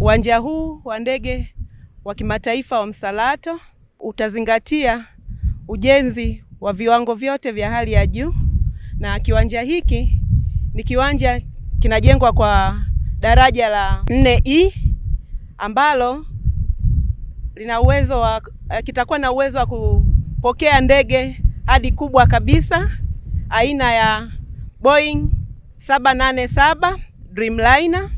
Uwanja huu wa ndege wa kimataifa wa Msalato utazingatia ujenzi wa viwango vyote vya hali ya juu, na kiwanja hiki ni kiwanja kinajengwa kwa daraja la 4E ambalo lina uwezo wa kitakuwa na uwezo wa kupokea ndege hadi kubwa kabisa aina ya Boeing 787 Dreamliner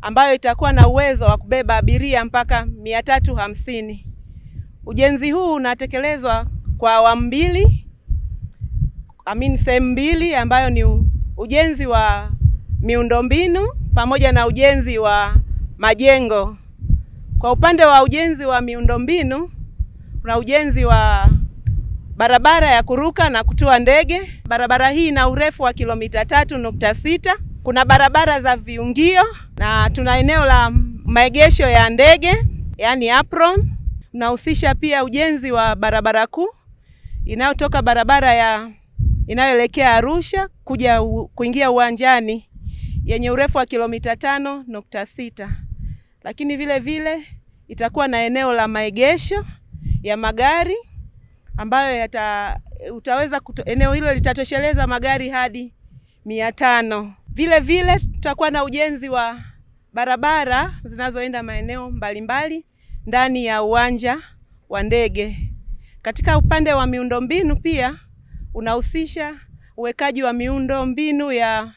ambayo itakuwa na uwezo wa kubeba abiria mpaka 350. Ujenzi huu unatekelezwa kwa awamu mbili, sehemu mbili, ambayo ni ujenzi wa miundombinu pamoja na ujenzi wa majengo. Kwa upande wa ujenzi wa miundombinu, kuna ujenzi wa barabara ya kuruka na kutua ndege. Barabara hii ina urefu wa kilomita 3.6. Kuna barabara za viungio na tuna eneo la maegesho ya ndege, yani apron. Unahusisha pia ujenzi wa barabara kuu inayotoka barabara ya inayoelekea Arusha kuja kuingia uwanjani yenye urefu wa kilomita 5.6. Lakini vile vile itakuwa na eneo la maegesho ya magari ambayo eneo hilo litatosheleza magari hadi 500. Vile vile tutakuwa na ujenzi wa barabara zinazoenda maeneo mbalimbali ndani ya uwanja wa ndege. Katika upande wa miundombinu pia unahusisha uwekaji wa miundombinu ya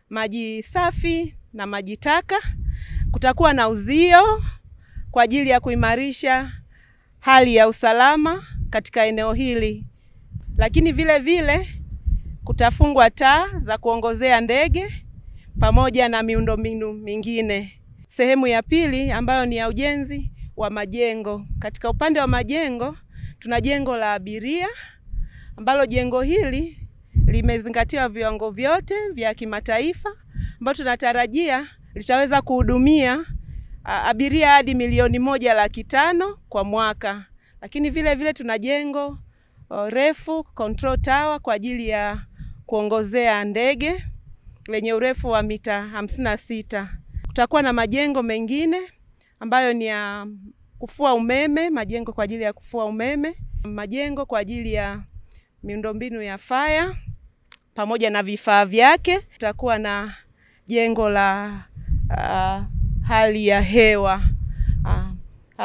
maji safi na maji taka. Kutakuwa na uzio kwa ajili ya kuimarisha hali ya usalama katika eneo hili. Lakini vile vile kutafungwa taa za kuongozea ndege pamoja na miundombinu mingine. Sehemu ya pili ambayo ni ya ujenzi wa majengo. Katika upande wa majengo tuna jengo la abiria ambalo jengo hili limezingatia viwango vyote vya kimataifa, ambalo tunatarajia litaweza kuhudumia abiria hadi 1,500,000 kwa mwaka. Lakini vile vile tuna jengo refu control tower kwa ajili ya kuongozea ndege lenye urefu wa mita 56. Kutakuwa na majengo mengine ambayo ni ya kufua umeme, majengo kwa ajili ya kufua umeme, majengo kwa ajili ya miundombinu ya fire pamoja na vifaa vyake. Kutakuwa na jengo la hali ya hewa.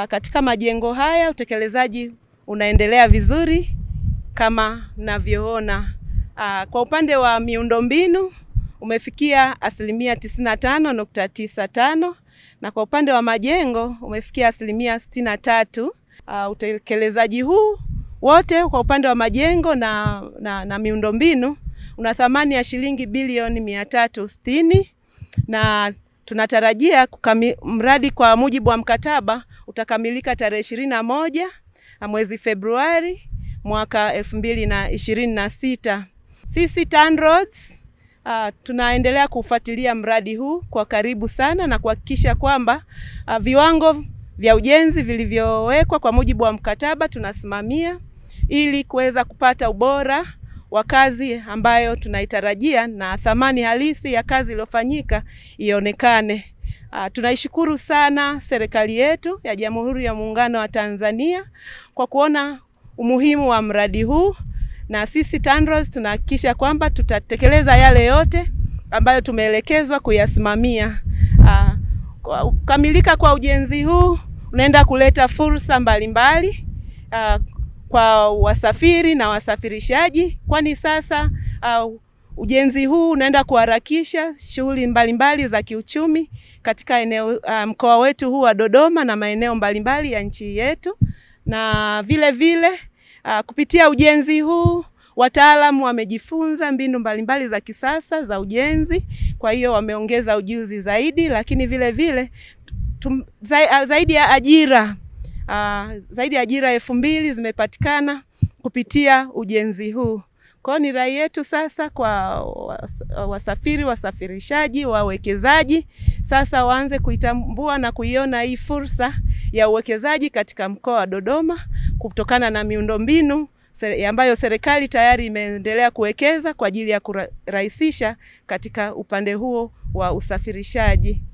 Katika majengo haya utekelezaji unaendelea vizuri kama mnavyoona. Kwa upande wa miundombinu umefikia 95.95% na kwa upande wa majengo umefikia 63%. Utekelezaji huu wote kwa upande wa majengo na miundombinu una thamani ya shilingi bilioni 360, na tunatarajia mradi kwa mujibu wa mkataba utakamilika tarehe 21 mwezi Februari mwaka 2026. Sisi TANROADS tunaendelea kufuatilia mradi huu kwa karibu sana na kuhakikisha kwamba viwango vya ujenzi vilivyowekwa kwa mujibu wa mkataba tunasimamia ili kuweza kupata ubora wa kazi ambayo tunaitarajia na thamani halisi ya kazi iliyofanyika ionekane. Tunaishukuru sana serikali yetu ya Jamhuri ya Muungano wa Tanzania kwa kuona umuhimu wa mradi huu, na sisi TANROADS tunahakikisha kwamba tutatekeleza yale yote ambayo tumeelekezwa kuyasimamia. Kukamilika kwa ujenzi huu unaenda kuleta fursa mbalimbali kwa wasafiri na wasafirishaji, kwani sasa ujenzi huu unaenda kuharakisha shughuli mbalimbali za kiuchumi katika eneo mkoa wetu huu wa Dodoma na maeneo mbalimbali ya nchi yetu. Na vile vile kupitia ujenzi huu wataalamu wamejifunza mbinu mbalimbali za kisasa za ujenzi, kwa hiyo wameongeza ujuzi zaidi. Lakini vile vile zaidi ya ajira 2000 zimepatikana kupitia ujenzi huu. Kwa ni rai yetu sasa kwa wasafiri, wasafirishaji, wawekezaji sasa waanze kuitambua na kuiona hii fursa ya uwekezaji katika mkoa wa Dodoma kutokana na miundombinu ambayo serikali tayari imeendelea kuwekeza kwa ajili ya kurahisisha katika upande huo wa usafirishaji.